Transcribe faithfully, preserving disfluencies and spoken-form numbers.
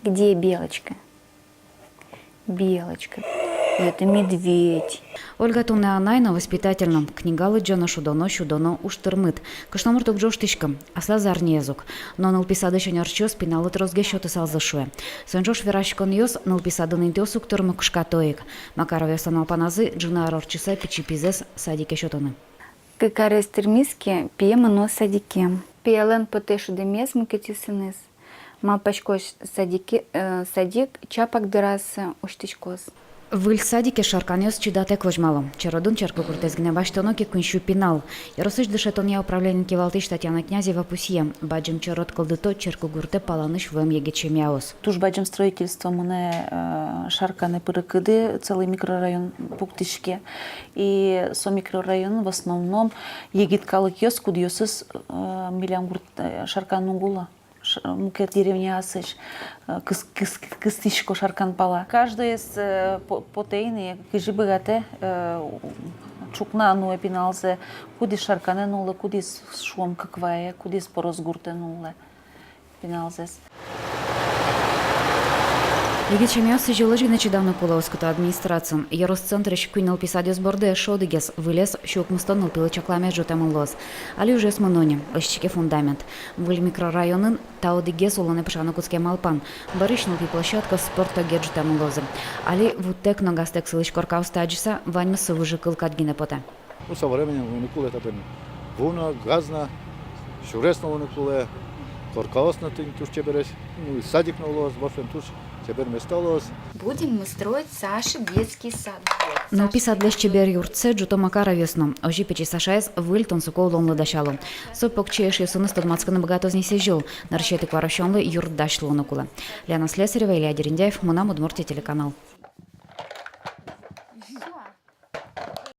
Где белочка? Белочка. Это медведь. Ольга туннэ анай но, воспитатель но. Книга лыдӟоно, шудоно, сюдоно — уж тырмыт. Кышномурт уг ӝожтӥськы, аслаз зарниез ук. Но нылпи садысь ӧнерчиос пиналлы тросгес сётысалзы, шуэ. Соин ӵош вераськонъёс, нылпи садын интыос уг тырмы, кышкато ик. Макаровъёслэн малпаназы, ӝыны ар ортчыса пичи пизэс садике сётыны. Кык арес тырмиз ке, пие мыноз садике. Пиелэн потэ шудэмез мукетъёсыныз. Малпасько, садике, э, садик чапак дыраз усьтӥськоз. Выль садике шарканъёс чидатэк возьмало. Черодын черкогуртэз гинэ басьтоно ке, куинь сю пинал. Ёросысь дышетонъя управлениын кивалтӥсь Татьяна Князева пусъе: бадӟым черод кылдыто черкогуртэ паланысь вуэм егит семьяос. Туж бадӟым строительство мынэ, э, Шарканэ пырыкыды, целый микрорайон пуктӥське. И со микрорайон в основном егит калыкъёс, кудъёсыз, э, милям гурт, э, Шарканын уг уло. Ш-, мукет деревняосысь, э, кыс-, кыс-, кыстӥсько Шаркан пала. Каждоез, э, по-, потэ ини, кызьы быгатэ, э, ӵукна нуэ пиналзэ, кудӥз Шарканэ нуллэ, кудӥз, шуом, Кыквае, кудӥз Поросгуртэ нуллэ пиналзэс. Егит семьяос сӥзьылозь гинэ чиданы кулэ, оскыто администрациын. Ёрос центрысь куинь нылпи садъёс борды эшшо одӥгез, вылез, сю укмыстон нылпилы чакламез ӝутэмын луоз. Али ужъёс мыно ни, лэсьтӥське фундамент. Выль микрорайонын та одӥгез улонэ пыӵаны кутске малпан. Бӧрысь нылпи площадка, спорт огез ӝутэмын луозы. Али вутэк но газтэк сылӥсь коркаосты адӟыса, ваньмыз со выжыкыл кадь гинэ потэ. Ну, со временем луыны кулэ татын ву но, газ но, сюрес но луыны кулэ, коркаос но тӥни туж чебересь, ну, и садик но луоз, в общем, туж чебер места луоз. Будем мы строить Саше детский сад. Нылпи садлэсь чебер юртсэ ӝуто Макаровъёс но. Озьы пичи Сашаез выль тунсыко улонлы дасяло. Со покчи эшъёсыныз тодматскыны быгатоз ни сӥзьыл. Нырысетӥ куарусёнлы юрт дась луыны кулэ. Лена Слесарева, Илья Дерендяев, «Мынам Удмуртие» телеканал.